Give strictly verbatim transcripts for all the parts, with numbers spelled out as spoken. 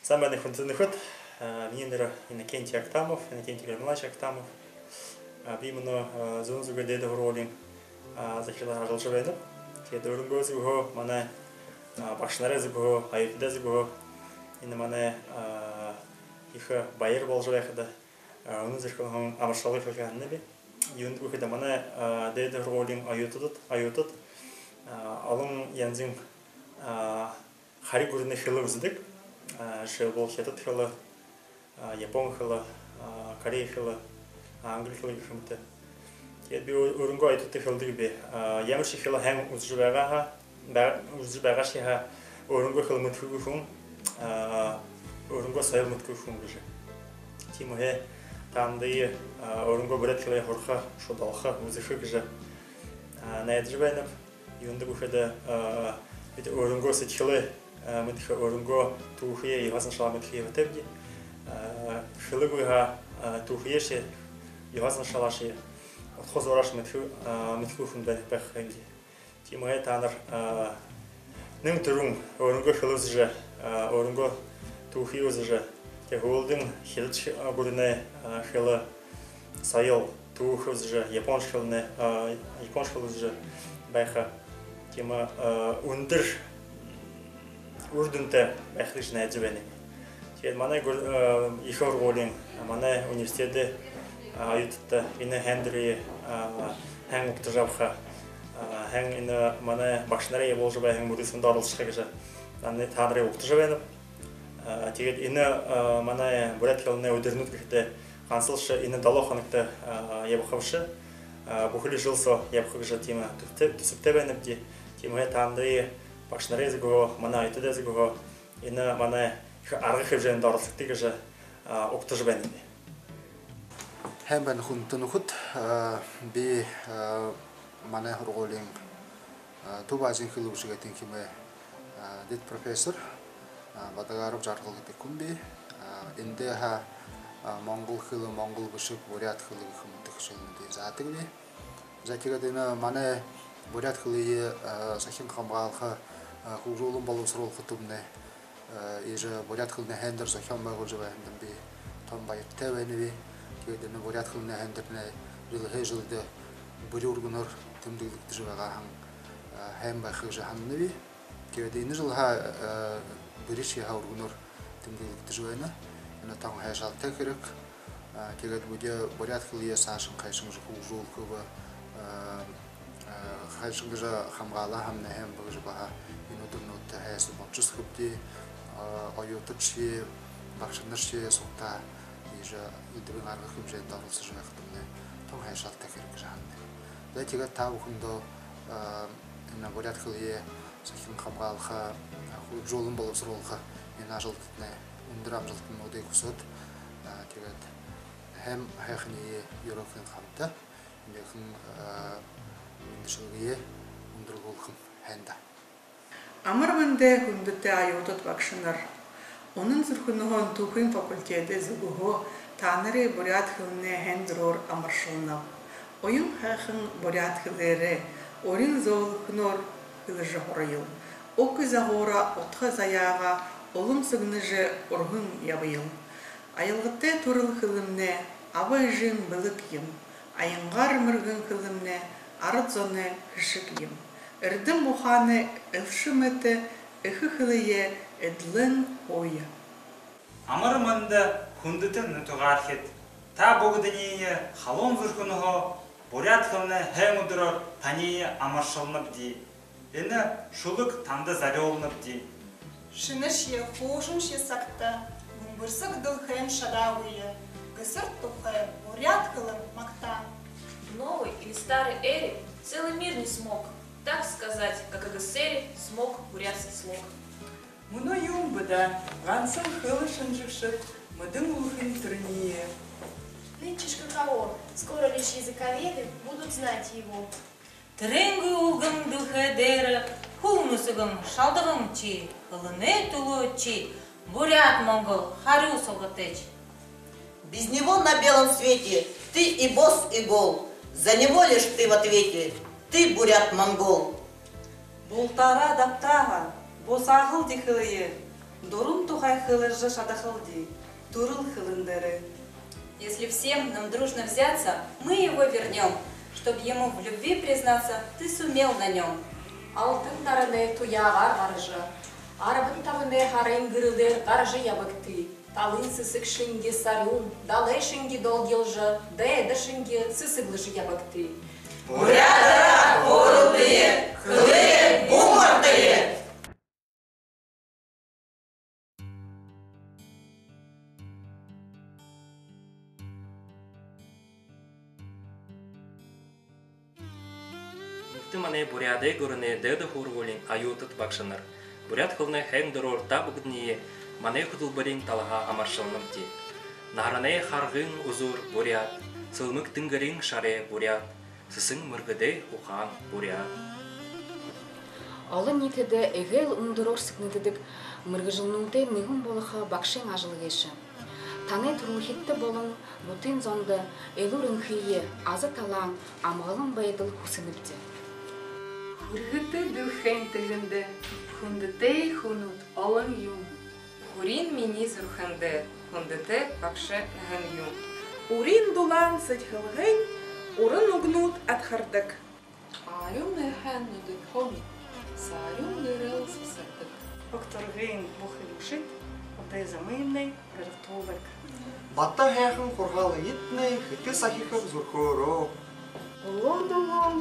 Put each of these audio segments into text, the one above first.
Сайн байна, хүндэтэ нүхэд. А, минии нэрэ Иннокентий Актамов, Иннокентий Германович Актамов. А, би мүнөө, а, Зүүн зүгэй дээдэ һургуулиин, а, захирал ажаллажа байнаб. Тиигээд өөрынгөө зүгһөө, манай, а, багшанарай зүгһөө, оюутадай зүгһөө энэ манай, а, ехэ баяр боложо байхада, а, үнэн зүрхэнһөө амаршалга хэлэхэ һананаб. Юундэб гэхэдэ, манай, а, дээдэ һургуулиин оюутад, оюутад, а, олон янзын, а, хари гүрэнэй хэлэ үзэдэг. А, жэшээнь бол хитад хэлэ, а, япон хэлэ, а, корей хэлэ, а, англи хэлэ гэхэ мэтэ. Тиигээд би өөр-, өөрынгөө оюутадта хэлэдэгби. А, ямаршье хэлэ һайн үзэжэ байгаа һаа, бай-, үзэжэ байгаашье һаа, өөрынгөө хэлэ мэдэхэгүй хүн, а, өөрынгөө соёл мэдэхэгүй хүн гэжэ. Тиимэһээ таанадые, а, өөрынгөө буряад хэлэеэ һураха, шудалха, үзэхэ гэжэ, а, найдажа байнаб. Юундэб гэхэдэ, а, бидэ өөрынгөө сэдьхэлээ, а, мэдэхэ, өөрынгөө түүхые, ёһо заншалаа мэдэхэ ёһотойбди. А, хэлэгүй һаа, а, түүхыешье, ёһо заншалаашье, удха зуураа мэдэхэ, а, мэдэхэгүй хүн байха, байха юм даа. Тиимэһээ таанар, а, нэн түрүүн өөрынгөө хэлэ үзэжэ, а, өөрынгөө түүхые үзэжэ, тиигээд һүүлдэнь хитад гүрэнэй, а, хэлэ, соёл, түүхэ үзэжэ, япон хэлэнэй, а, япон хэлэ үзэжэ байха. Тиимэ, а, үндэр үри дүнтэй байха гэжэ найдажа байнаб. Тиигээд манай гүр-, а, ехэ һургуулиин, манай университедэй, а, оюутадта энэ һайндэрые, а, һайн угтажа абаха, а, һайн энэ манай багшанарай ябуулжа байһан мүрысөөндэ оролсохо гэжэ таанарые, таанарые угтажа байнаб. А, тиигээд энэ, а, манай буряад хэлэнэй үдэрнүүд гэхэдэ, гансалшье энэ долоо хоногто, а, ябаха бэшэ. А, бүхэли жэл соо ябаха гэжэ тиимэ түсэбтэй, түсэбтэй байнабди. Тиимэһээ таанадые багшанарай зүгһөө, манай оюутадай зүгһөө энэ манай ехэ арга хэмжээндэ оролсогты гэжэ, а, угтажа байнаб. Һайн байна, хүндэтэ нүхэд. А, би, а, манай һургуулиин, а, Түб Азиин хэлэ бэшэгэй тэнхимэй, а, дэд профессор, а, Бадагаров Жаргал гэдэг хүн би. А, эндээ һаа, а, монгол хэлэ, монгол бэшэг, буряад хэлэ гэхэ мэтэ хэшээлнүүдые заадагби. За, тиигээд энэ манай буряад хэлые, а, сахин хамгаалха, а, хүгжөөлэн болбосоруулха түбнай, а, иигэжэ буряад хэлэнэй һайндэр зохёон байгуулжа байһандань би тон баяртай байнаб. Тиигээд энэ буряад хэлэнэй һайндэрнай жэлһээ жэлдэ бүри үргэнөөр тэмдэглэгдэжэ байгаа һаа, а, һайн байха гэжэ һананаб. Тиигээд энэ жэл һаа, а, бэришье һаа үргэнөөр тэмдэглэгдэжэ байна. Энэ тон һайшаалтай хэрэг. А, тиигээд бидэ буряад хэлые саашань хайшан гэжэ хүгжөөлхэб, а, а, хайшан гэжэ хамгаалаа һаамнай һайн бэ гэжэ баһа энэ үдэрнүүдтэ һайса бодожо үзэхэбди. А, оюутадшье, багшанаршье сугтаа иигэжэ элдэбын арга хэмжээндэ оролсожо байхадамнай тон һайшаалтай хэрэг гэжэ һананаб. За, тиигээд та бүхэндөө, а, энэ буряад хэлые сахин хамгаалха, а, хүгжөөлэн болбосоруулха энэ ажалдатнай үндэр амжалтануудые хүсөөд, а, тиигээд һайн һайханиие юрөөхын хамта энэхэн, а, мэндэ шэлгээ үндэргүүлхэмнай һэн даа. Амар мэндэ, хүндэтэ оюутад, багшанар! Үнэн зүрхэнһөө түүхын факультедэй зүгһөө таанарые буряад хэлэнэй һайндэрөөр амаршалнаб. Уян һайхан буряад хэлээрээ, урин зөөлэхэнөөр хэлэжэ һураял. Уг изагуураа, удха заяагаа улам сэгнэжэ, үргэн ябаял. Аялгатай түрэл хэлэмнай аба эжын бэлэг юм. Аянгаар мэргэн хэлэмнай арад зоной хэшэг юм. Эрдэм ухаанай элшэ мэтэ эхэ хэлэеэ эдлэн һууя. Амар мэндэ, хүндэтэ нютагаархид! Та бүгэдэниие халуун зүрхэнһөө буряад хэлэнэй һайн үдэрөөр таниие амаршалнабди. Энэ шүлэг танда зорюулнабди. Шэнэшье, хуушаншье сагта бүмбэрсэг дэлхэйн шадаагүй Гэсэр тухай буряад хэлэн магтаан. В новой или старой эре целый мир не смог так сказать, как о Гэсэре смог бурятский слог. Мүнөө юун бэ даа, гансал хэлэ шэнжэгшэд мэдэн үлэхэнь тэрэниие. Нынче ж каково, скоро лишь языковеды будут знать его. Тэрээнгүй үлгэн дэлхэй дээрэ хүл нүсэгэн шалдаган ши, хэлэнэй түлөө ши, буряад-монгол, харюу сугтайш. Без него на белом свете ты и бос, и гол, за него лишь ты в ответе, ты бурят-монгол. Бултаараа дабтааһаа бусааһал дэ хэлэеэ, Дүрэн тухай хэлэжэ шадахалди түрэл хэлэн дээрэ. Если всем нам дружно взяться, мы его вернём. Чтоб ему в любви признаться, ты сумел на нём. Алтан наранай туяагаар гаража, арбан табанай һарын гэрэлээр гаража ябагты. Талын сэсэг шэнги сарюун, далай шэнги долгилжо, дайда шэнги сэсэглэжэ ябагты. Буряадаараа хөөрэлдэе, хэлэе, бү мартая. Хүндэтэ манай Буряадай гүрэнэй дээдэ һургуулиин оюутад багшанар, буряад хэлэнэй һайндэрөөр та бүгэдэниие манай хүтэлбэриин талаһаа амаршалнабди. Наһаранай харгын үзүүр буряад, сэлмэг тэнгэриин шарай буряад, сэсэн мэргэдэй ухаан буряад. Олониитэдэ эгээл үндэрөөр сэгнэгдэдэг мэргэжэлнүүдэй нэгэн болохо багшын ажал гээшэ. Танай түрэлхидтэ болон бүтэн зондо элүүр энхые, аза талаан, амгалан байдал хүсэнэбди. Хүрьһэтэ дэлхэйн тээгэндэ хүндэтэй хүнүүд олон юм. Хүрин минии зүрхэндэ хүндэтэй багша һайн юм. Урин дулаан сэдьхэлһээнь уран үгэнүүд адхардаг. Арюун һайхан нюдэнһөө сарюун нэрэл сасардаг. Огторгын бүхы үбшэд үдэр замыемнай гэрэлтүүлэг. Бата һайхан һургаалыетнай хэтэ сахихаб зүрхөөрөө. Олон долоон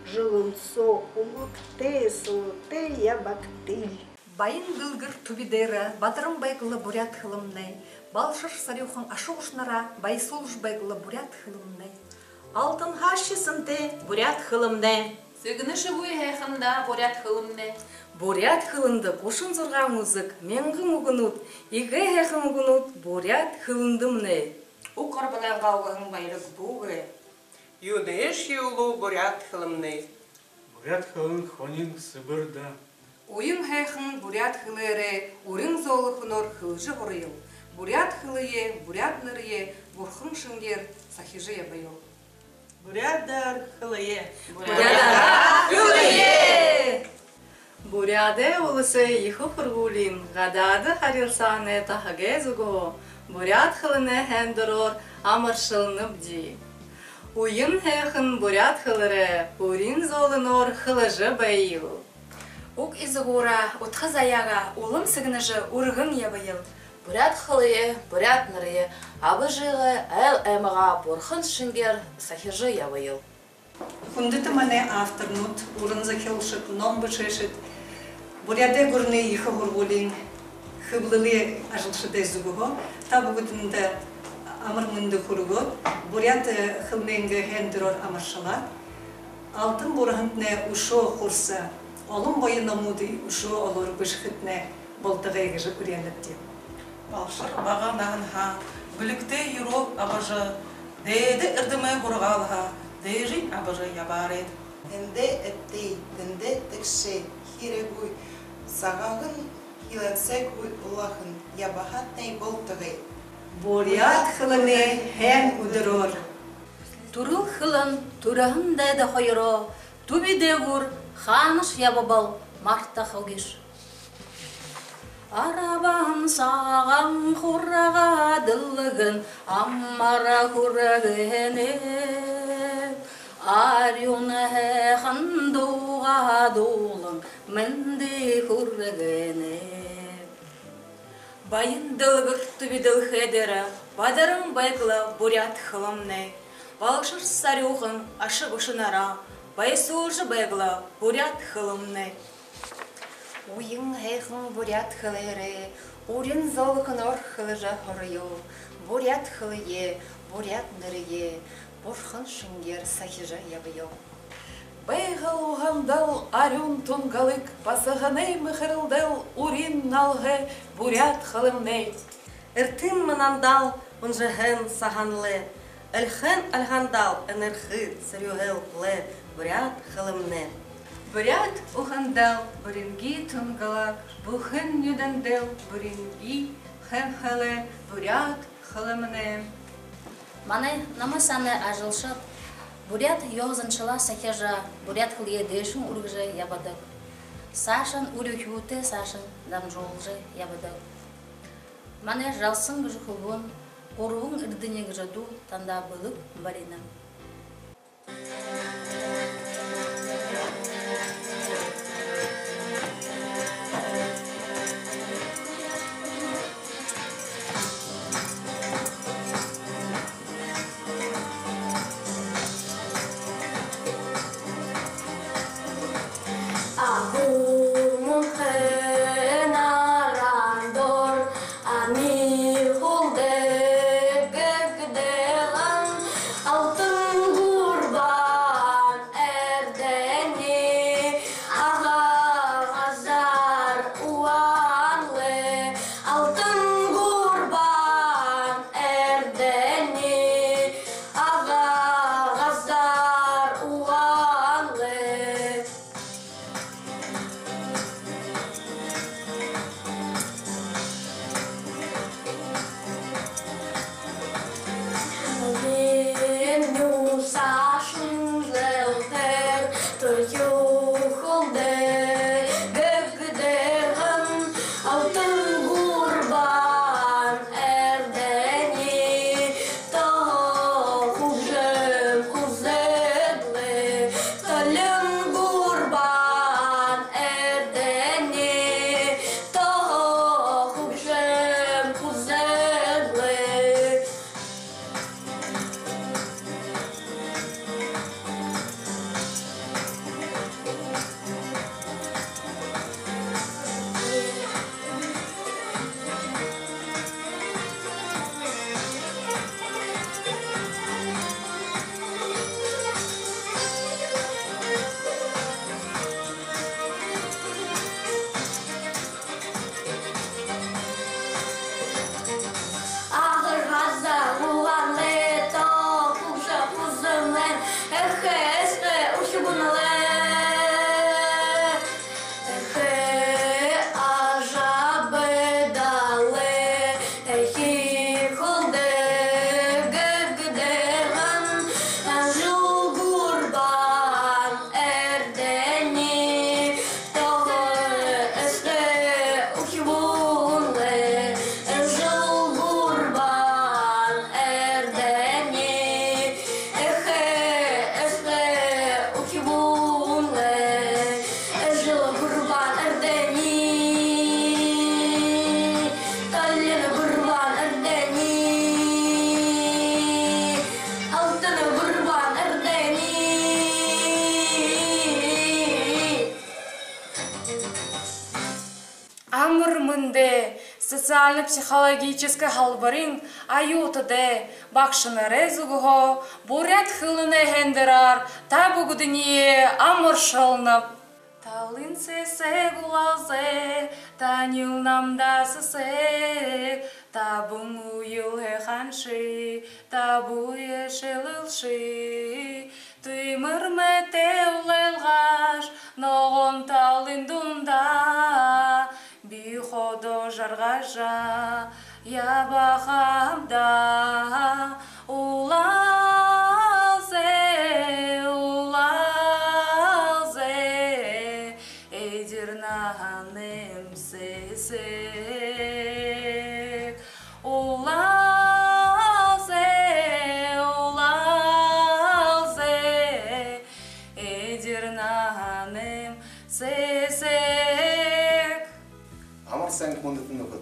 жэлэн соо үмэгтэй суутай ябагты. Баян дэлгэр түби дээрэ бадаран байг лэ буряад хэлэмнай. Балшар сарюухан аша гушанараа баясуулжа байг лэ буряад хэлэмнай. Алтанһаа шэсэнтэй буряад хэлэмнай. Сэгнэшэгүй һайхан даа буряад хэлэмнай. Буряад хэлэндэ гушан зургаан үзэг, мянган үгэнүүд, эгээ һайхан үгэнүүд буряад хэлэндэмнай. Уг гарбалайнгаа угаһан баялиг бү гээ. Юуншье үлүү буряад хэлэмнай. Буряад хэлэн хонин сэбэр даа. Уян һайхан буряад хэлээрээ урин зөөлэхэнөөр хэлэжэ һураял. Буряад хэлэеэ, буряад нэрэеэ бурхан шэнгеэр сахижа ябаял. Буряадаар хэлэе. Буряадаар хэлэе. Буряадай уласай ехэ һургуулиин гадаада харилсаанай таһагай зүгһөө буряад хэлэнэй һайндэрөөр амаршалнабди. Уян һайхан буряад хэлээрээ урин зөөлэнөөр хэлэжэ байял. Уг изагуураа, удха заяагаа улам сэгнэжэ үргэн ябаял. Буряад хэлэеэ, буряад нэрэеэ, аба эжыгээ, айл аймагаа бурхан шэнгеэр сахижа ябаял. Хүндэтэ манай авторнууд, уран зохёолшод, ном бэшээшэд, Буряадай гүрэнэй ехэ һургуулиин хэблэлэй ажалшадай зүгһөө та бүгэдэндэ амар мэндэ хүргөөд, буряад, э, хэлэнэйнгээ һайндэрөөр амаршалаад, алтан буурһантнай үшөө хурса, олон гоё номуудые үшөө олоор бэшэхэтнай болтогой гэжэ үреэнэбди. Балшар бага наһанһаа бэлигтэй юрөөл абажа, дээдэ эрдэмэй һургаалһаа дээжэнь абажа ябаарайт. Эндэ эбтэй, тэндэ тэгшэ, хирэгүй, сагааһаа хилэнсэгүй улаахан ябаһатнай болтогой. Буряад хэлэнэй һайн үдэрөөр. Түрэл хэлэн, түрэһэн дайда хоёроо түби дээгүүр хаанашье ябабал, мартахагүйш. Арбан сагаан хургаа дэлгэн, амбар хүргэнэ. Арюун һайхан дуугаа дуулан, мэндэ хүргэнэ. Баян дэлгэр түби дэлхэй дээрэ бадаран байг лэ буряад хэлэмнай. Балшар сарюухан аша гушанараа баясуулжа байг лэ буряад хэлэмнай. Уян һайхан буряад хэлээрээ урин зөөлэхэнөөр хэлэжэ һураял. Буряад хэлэеэ, буряад нэрэеэ бурхан шэнгеэр сахижа ябаял. Байгал уһандал арюун тунгалаг, басаганай мэхэрэлдэл урин налгай буряад хэлэмнай. Эртын манандал унжаһан саһан лэ, эльхэн альгандал энэрхы сэрюуһэл лэ буряад хэлэмнай. Буряад уһандал бүринги тунгалаг, бүхэн нюдэндэл бүринги хэнхэлэ буряад хэлэмнай. Манай намай саанай ажалшад буряад ёһо заншалаа сахижа, буряад хэлэеэ дээшэнь үргэжэ ябадаг. Саашань үри үхибүүтэй саашань дамжуулжа ябадаг. Манай «Жалсан» гэжэ хүбүүн «Гурбан эрдэни» гэжэ дуу танда бэлэг барина. Агуу мүнхэ наран доро ами хүлдөө гэгдэһэн, алтан гурбан эрдэни Ага газар уһан лэ. Алтан гурбан эрдэни Ага газар уһан лэ. Альган нюуса шэнжэлтээр тойхо хүлдөө гэгдэһэн, алтан гурбан эрдэни тохо хүгжэм хүсэд лэ. Талин гурбан эрдэни тохо хүгжэм хүсэд лэ. Ага газар уһан лэ, тохо хүгжэм хүсэм лэ, эхэ эсэгэ үхибүүн лэ. Эхэ ажабайдалай эхи хүлдөө гэгдэһэн, жэл гурбан эрдэни тохо эсэгэ үхибүүн лэ. Жэл гурбан эрдэни эхэ эсэгэ үхибүүн лэ. Жэл гурбан эрдэни, талин гурбан эрдэни, алтан гурбан эрдэни. Амар мэндэ! Социально-психологическа һалбариин оюутадай, багшанарай зүгһөө буряад хэлэнэй һайндэрөөр та бүгэдэниие амаршалнаб. Талын сэсэг улаалза, танил намда сэсэг, табан үйлэ ханши, табуяа шэлэлши. Түймэр мэтэ улайлгаш, ногоон талын дунда би ходо жаргажа ябахамда. Улаалза, улаалза, эдир наһанайм сэсэг. Улаалза, улаалза, эдир наһанайм сэсэг. Амар сайн, хүндэтэ нүхэд!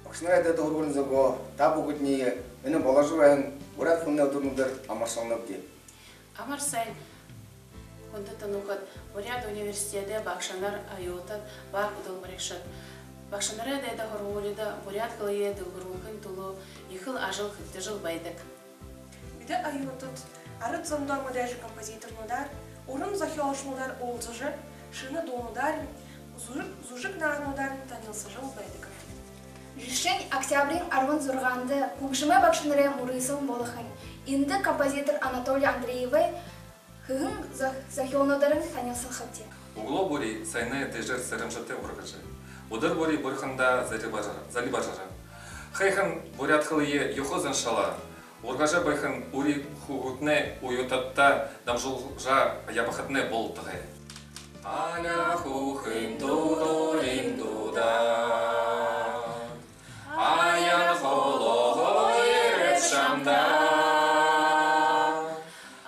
Багшанарай дээдэ һургуулиин зүгһөө та бүгэдэниие энэ боложо байһан буряад хэлэнэй үдэрнүүдээр амаршалнабди. Амар сайн, хүндэтэ нүхэд! Буряад университедэй багшанар, оюутад ба хүдэлмэрилэгшэд! Багшанарай дээдэ һургуулида буряад хэлэеэ дэлгэрүүлхын түлөө ехэл ажал хэгдэжэл байдаг. Бидэ, оюутад, арад зондоо мэдээжэ композиторнуудаар, уран зохёолшонуудаар уулзажа, шэнэ дуунуудаарнь, зүжэг, зүжэг наадануудаарнь танилсажал байдагбди. Жэшээнь, октябриин арбан зургаанда хүгжэмэй багшанарай мүрысөөн болохонь. Эндэ композитор Анатолий Андреевай хэһэн зо-, зохёолнуудаарнь танилсахабди. Үглөө бүри сайнай дээжээр сэрэмжэтэй ургажа, үдэр бүри буряадаа залибар-, залибаржа, һайхан буряад хэлэеэ юһэ заншалаа ургажа байһан үри хүүгэднай, оюутадта дамжуулжа ябахатнай болтогой. Аля хүүхэн дуу дуулин дуудаа. Аяар холоһоо ерээд шамдаа.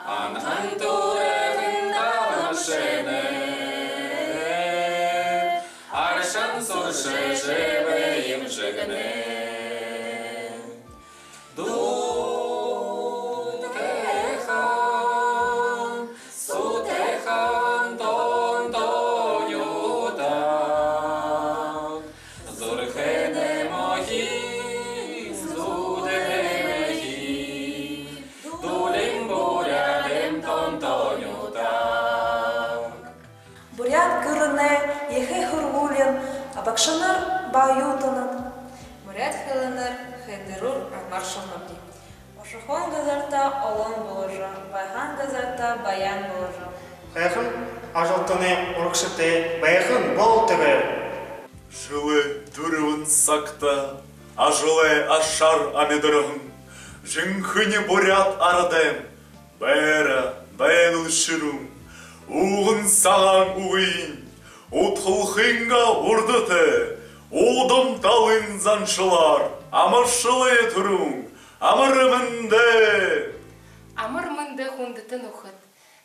Анхан түргэн далан шэнэ. Аршаан сүршэжэ бэеым жэгнэ. Дутайхан, сутайхан тон тон нютаг. Зүрхэнэй мохин, зүдхэнэй мохин. Дуулим буряадайм тон тон нютаг. Буряад гүрэнэй ехэ һургуулиин багшанар ба оюутанууд, буряад хэлэнээр һайндэрөөр амаршалнабди. Ошоһон газарта олон боложо, байһан газарта баян боложо. Һайхан ажалтанай урагшатай байһан болтогой. Жэлэй дүрбэн сагта ажалай ашаар амидарһан жэнхэни буряад арадайм байра, байнал шэрүүн, уган сагаан үгын, удхалхынгаа урда тээ, удам талын заншалаар амаршалая түрүүн, амар мэндэ! Амар мэндэ, хүндэтэ нүхэд!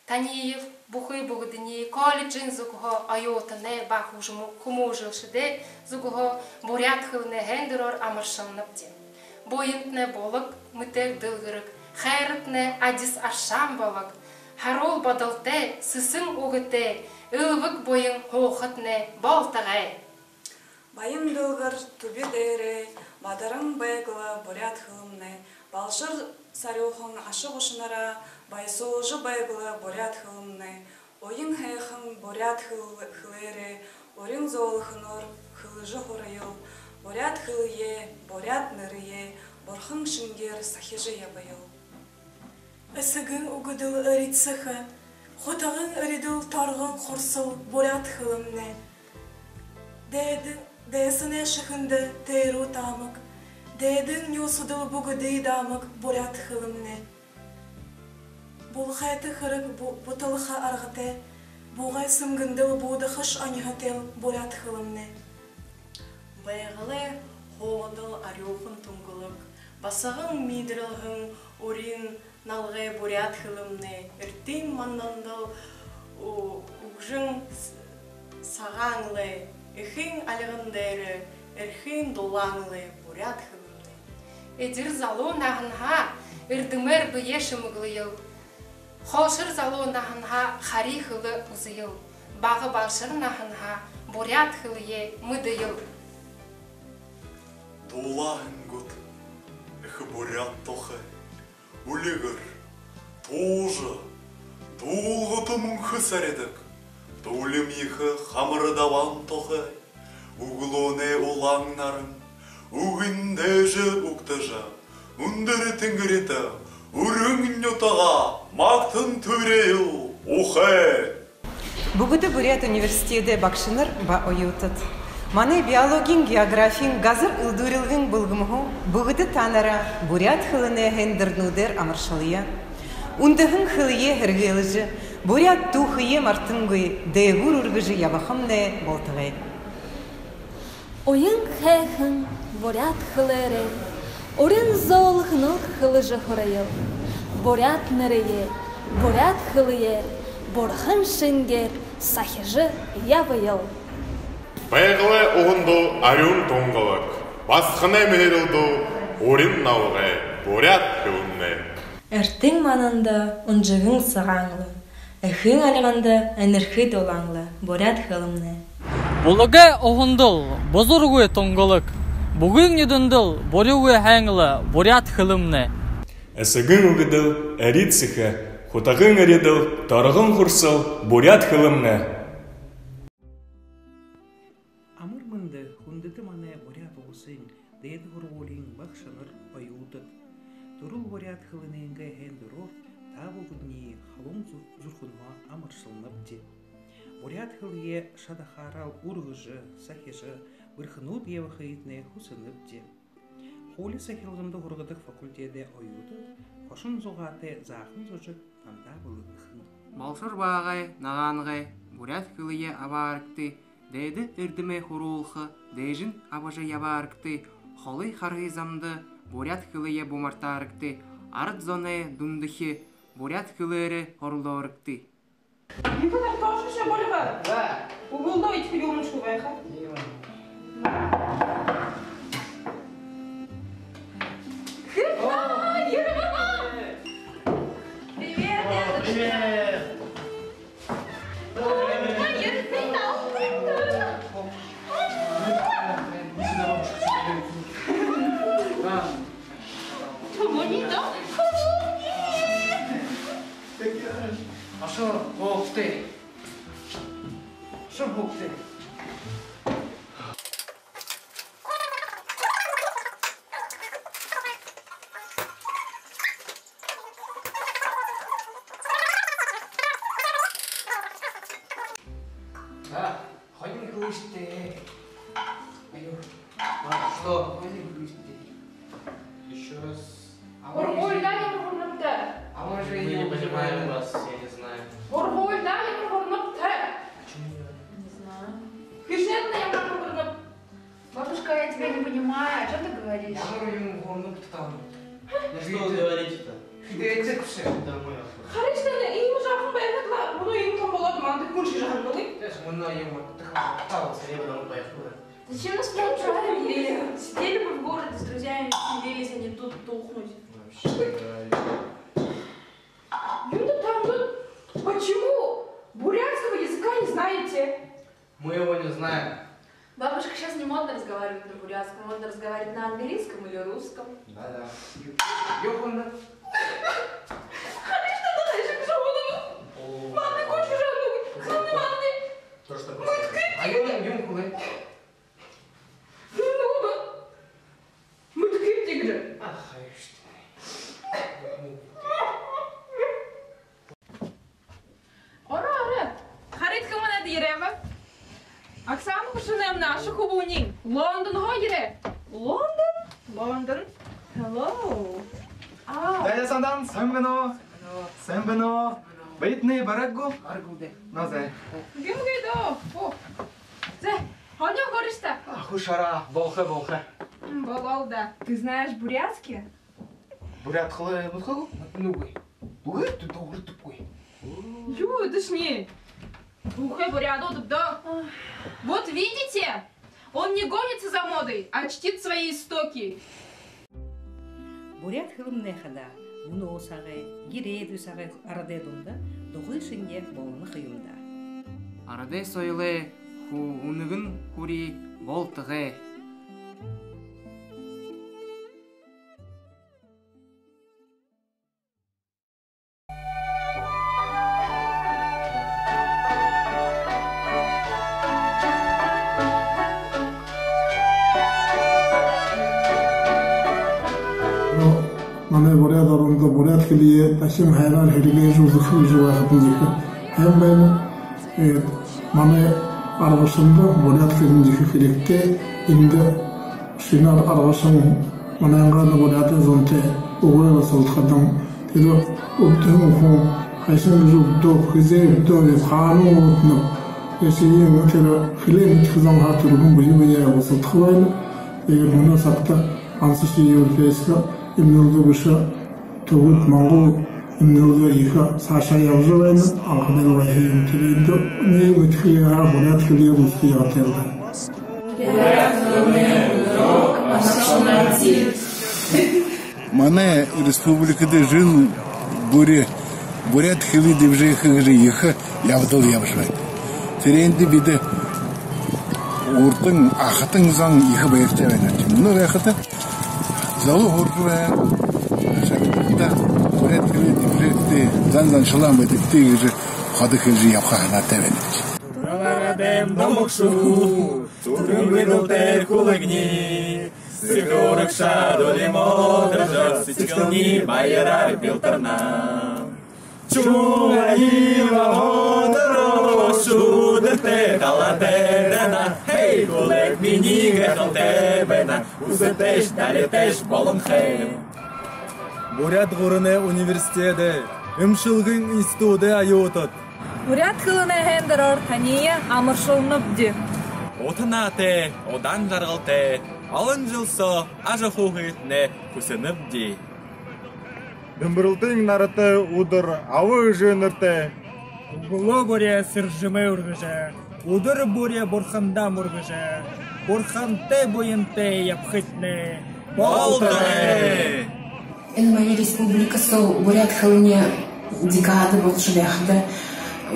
Таниие бүхы бүгэдэниие, колледжын зүгһөө, оюутанай ба хүжмү-, хүмүүжүүлэгшэдэй зүгһөө буряад хэлэнэй һайндэрөөр амаршалнабди. Буянтнай болог, мэтээр дэлгэрэг, хайратнай адис аршаан болог, һаруул бодолтой, сэсэн үгэтэй, элбэг буян һуухатнай болтогой. Баян дэлгэр түби дээрээ бадаран байг лэ буряад хэлэмнай, балшар сарюухан аша гушанараа баясуулжа байг лэ буряад хэлэмнай, уян һайхан буряад хэл-, хэлээрээ урин зөөлэхэнөөр хэлэжэ һураял, буряад хэлэеэ, буряад нэрэеэ бурхан шэнгеэр сахижа ябаял. Эсэгын үгэдэл эрид сэхэ, хутагын эридэл торгон хурсал буряад хэлэмнай. Дээдэ-, дээсэнэй шэхэндэ тээрүү таамаг, дээдын нюусадал бүгэдые даамаг буряад хэлэмнай. Булхайта хэрэг бу-, буталха аргатай, бугай сэмгэндэл буудахаш оньһотойл буряад хэлэмнай. Байгалай һуугадал арюухан тунгалаг, басаган миидэрэлһэн урин налгай буряад хэлэмнай, эртын мандандал у-, үгжэн с-, сагаан лэ, эхын альган дээрэ эрхын дулаан лэ буряад хэлэмнай. Эдир залуу наһанһаа эрдэмээр бэеэ шэмэглэел. Холшор залуу наһанһаа хари хэлэ үзэел. Бага балшар наһанһаа буряад хэлэеэ мэдэел. Дулааһан гүт эхэ буряад тухай үльгэр, туужа, дуулгата мүнхэ саридаг, дуулим ехэ хамар дабаан тухай, үглөөнэй улаан наран үгын дээжэ угтажа, үндэр тэнгэритэ, үргэн нютагаа магтан түрэел, ухай. Бүгэдэ буряад университедэй багшанар ба оюутад! Манай биологиин, географиин, газар үйлэдбэрилгын бүлгэмһөө бүгэдэ таанараа буряад хэлэнэй һайндэрнүүдээр амаршалая. Үндэһэн хэлэеэ һэргээлжэ, буряад түүхэеэ мартангүй, дээгүүр үргэжэ ябахамнай болтогой. Уян һайхан буряад хэлээрээ урин зөөлэхэнөөр хэлэжэ һураял, буряад нэрэеэ, буряад хэлэеэ бурхан шэнгеэр сахижа ябаял. Байгалай уһандал арюун тунгалаг, басаганай миидэрэлдэл урин налгай буряад хэлэмнай. Эртын манданда унжаган сагаан лэ, эхын альганда энэрхы дулаан лэ буряад хэлэмнай. Булагай уһандал бузаргүй тунгалаг, бугын нюдэндэл буряагүй һайн лэ буряад хэлэмнай. Эсэгын үгэдэл эрид сэхэ, хутагын эридэл торгон хурсал буряад хэлэмнай. Амар мэндэ, хүндэтэ манай Буряад Уласай дээдэ һургуулиин багшанар, оюутад! Түрэл буряад хэлэнэйнгээ һайндэрөөр та бүгэдэниие халуун зүр-, зүрхэнһөө амаршалнабди. Буряад хэлэеэ шадахаараа үргэжэ, сахижа, бэрхэнүүд ябахыетнай хүсэнэбди. Хуули сахилганда һургадаг факультедэй оюутад хошон зугаатай заахан зүжэг тандаа бэлэдхэһэн. Балшар багай, нагаанай, Буряад хэлэеэ абаарагты, дээдэ эрдэмээ һуруулха дээжэнь абажа ябаарагты, холын харгы замда буряад хэлэеэ бумартаарагты, арад зоной дундахи буряад хэлээрээ һуралдаарагты. Николай, тоже всё более? Да. Уголной этих юмнушек байха. Привет, дедушка. Привет. Ой, я не знала. Помоги, да? Ошо, һуугты. Ошо, һуугты. А, һонин хэлыштэ. Алло. А, что? Һонин хэлыштэ. Ещё раз. А он... Һургуулида ямар һурнабта? А мы же... Мы не понимаем вас, я не знаю. Һургуулида ямар һурнабта? Почему не понимаем? Не знаю. Хэшээл, ямар һурнабта? Бабушка, я тебя не понимаю, о чём ты говоришь? Ямар юм һурнабта? Ну что вы говорите-то? Хидэжэ бэшэ. Домой охота. Харыш даа, иимэ жаахан байхадаа, мүнөө иимэ томо болоод, мандаа хүн шэжэ һанана гү? Тиигээд мүнөө юм тахтал, скорее бы домой поехали. Зачем нас провожали? Сидели бы в городе с друзьями, веселились, а не тут тухнуть. Вообще неправильно. Юнда там, ну, почему бурятского языка не знаете? Мы его не знаем. Бабушка, сейчас не модно разговаривать на бурятском, модно разговаривать на английском или русском. Да-да. Ёхана. Харыш даа, харыш даа, харыш даа. О. Мандаа хүн шэжэ һанана гү? Ханна мандаа? То, что... Мэдэхэгүй. А юм, юм хэлээ. Ну, ну, ну. Мэдэхэгүй тиигэжэ. Ах, харыш даа. Ороо, ороо. Харыт хэмнай дээрээ. Оксана Бушинаевна, аша хүбүүниинь Лондонһоо ерээ. Лондон? Лондон. Hello. А. Дайда, сайн байна. Сайн байна. Сайн байна. Бэетнай бараг гү? Бараг гү даа. Ну, зэ. Гү, гү даа. О. Зэ, һонин хөөрыш даа. А, хүшэр аа, болохо, болохо. М, болоол даа. Ты знаешь бурятский? Буряад хэлэ мэдэхэ гү? Үгы. Үгы, тэ дуугардаг үгы. Юу, это ж не. Үгы, буряадууд даа. Вот видите, он не гонится за модой, а чтит свои истоки. Буряад хэлэмнай хадаа мүнөө сагай, ерээдүй сагай арадай дунда дугай шэнги болоно ха юм даа. Арадай соёлой хү-, үнэгэн хүреэ болтогой. Ну, манай буряад орондо буряад хэлые дахин һайнаар хэрэглэжэ үзэхэ гэжэ байхадань ехэ һайн байна. Тиигээд манай аргашанда буряад хэлэн ехэ хэрэгтэй. Эндэ шэнээр аргашан манайнгаа буряадай зонтой үгөө бусалдахадань, тэрэ үбдэһэн хүн хайшан гэжэ үбдөө, хэзээ үбдөө, хаана үбдэнэб, эсэгын тэрэ хэлээ мэдэхэ зон хаа түргэн бэе бэеэ бусалдаха байна. Тиигээд мүнөө сагта ганса ши европейскэ эмнэлгэ бэшэ, түбэд монгол эмнэлгэ ехэ саашаа ябажа байна. Анханай байһан юм, тэрээндэ нэгэ мэдэхэ яагаа, буряад хэлээ бусалдая ябадаг юм даа. Манай республикада жэл бүри буряад хэлые дэбжээхэ гэжэ ехэ ябадал ябажа байна. Тэрээндэ бидэ урдын ахатан зон ехэ баяртай байнабди. Мүнөө байхада залуу һуража байна. Ашагтаа буряад хэлые дэбжээгты, зан заншалаа мэдээгты гэжэ ходо хэлэжэ ябаха һанаатай байнабди. Түрэл арадай номогшо, түргэн бидэлтэй хүлэгни, сэхэ урагшаа дүлимөө дажа, сэдьхэлни баяраар бялтарна. Чугай һиин һонороо шүүдэртэй талатай дана. Хэй, хүлэг минии, гайхалтай байна. Үзэтэйш, далитайш болонхой. Буряад гүрэнэй университедэй эмшэлгын институдай оюутад Буряад хэлэнэй һайндэрөөр таниие амаршалнабди. Ута наһатай, удаан жаргалтай, олон жэл соо ажаһуухыетнай хүсэнэбди. Дэмбэрэлтын наратай үдэр аба эжынэртээ үглөө бүри сэржэмээ үргэжэ, үдэр бүри бурхандаа мүргэжэ, бурхантай буянтай ябахыетнай болтогой. Энэ манай республика соо буряад хэлэнэй декада болошоо байхада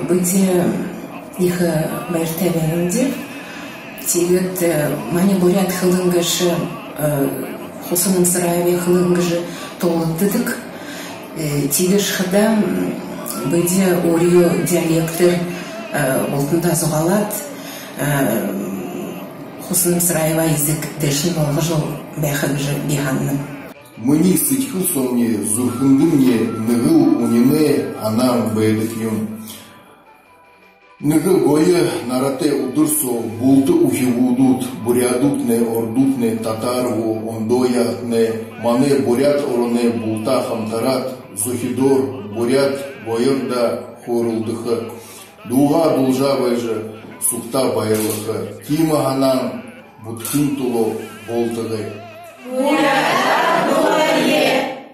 бидэ ехэ баяртай байнабди. Тиигээд, э, манай буряад хэлэн гээшэ, э, Хуса Намсараевай хэлэн гэжэ тоологдодог. Э, тиигэжэ хадаа, м, бидэ өөрынгөө диалектээр, э, бултандаа зугаалаад, э, Хуса Намсараевай язык дээшэнь болгожол байха гэжэ би һананаб. Минии сэдьхэл соомни, зүрхэндэмни нэгэл үнинэй һанаан байдаг юм. Нэгэл гоё наратай үдэр соо булта үхибүүдүүд, буряадууднай, ородууднай, татар гү, ондоо яһатанай, манай буряад ороной булта хамтараад, зохидоор, буряад гоёор даа хөөрэлдэхэ, дуугаа дуулажа байжа, сугтаа баярлаха. Тиимэ һанаан бүтэхын тула болтогой.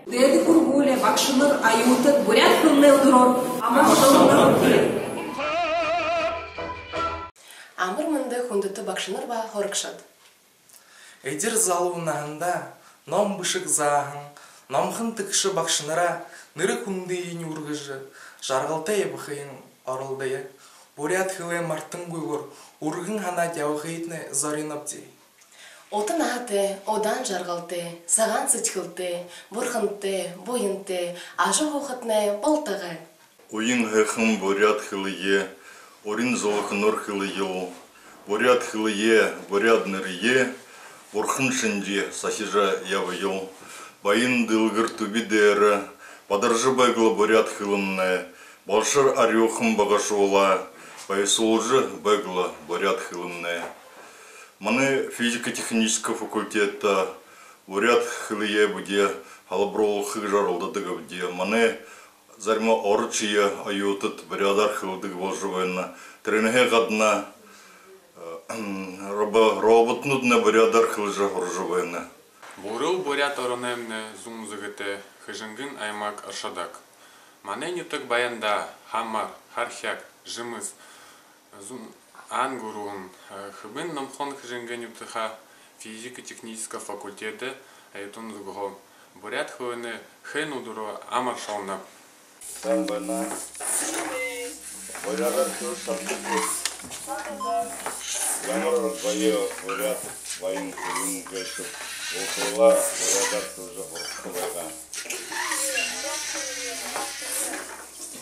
Дээдэ һургуулиин багшанар, оюутад, буряад хэлэнэй үдэрөөр амаршалнаб. Амар мэндэ, хүндэтэ багшанар ба һурагшад! Эдир залуу наһандаа ном бэшэг зааһан, номхон тэгшэ багшанараа нэрэ хүндыень үргэжэ, жаргалтай ябахыень оролдоё. Буряад хэлээ мартангүйгөөр, үргэн һанаад ябахыетнай зоринобди. Ута наһатай, удаан жаргалтай, сагаан сэдьхэлтэй, бурхантай, буянтай ажаһуухатнай болтогой. Уян һайхан буряад хэлэеэ урин зүлхэнөөр хэлэел, буряад хэлэеэ, буряад нэрэеэ бурхан шэнги сахижа ябаял. Баян дэлгэр түби дээрэ бадаржа байг лэ буряад хэлэмнай, балшар арюухан багашуулаа баясуулжа байг лэ буряад хэлэмнай. Манай физико-техническэ факультедтэ буряад хэлэеэ бидэ һалбаруулха гэжэ оролдодогбди. Манай зарима ородшье оюутад буряадаар хэлэдэг болжо байна. Тэрээнһээ гадна, э, робо-, роботнууднай буряадаар хэлэжэ һуража байна. Буурал буряад ороноймнай зүүн зүгтэ Хэжэнгын аймаг Аршадаг. Манай нютаг Баяндаа, Хамар, Хархяаг, Жэмэс, Зүүн Ан гүрэн, э, хэбэн номхон Хэжэнгын нютагһаа физико-техническэ факультедэй оюутан зүгһөө буряад хэлэнэй һайндэрөөр амаршалнаб. Сайн байна. Буряадаар хэлэжэ шададаг гүт? Ямар гоё буряад баян хэлэн гээшэб. Уулзалаа буряадаар хэлэжэ.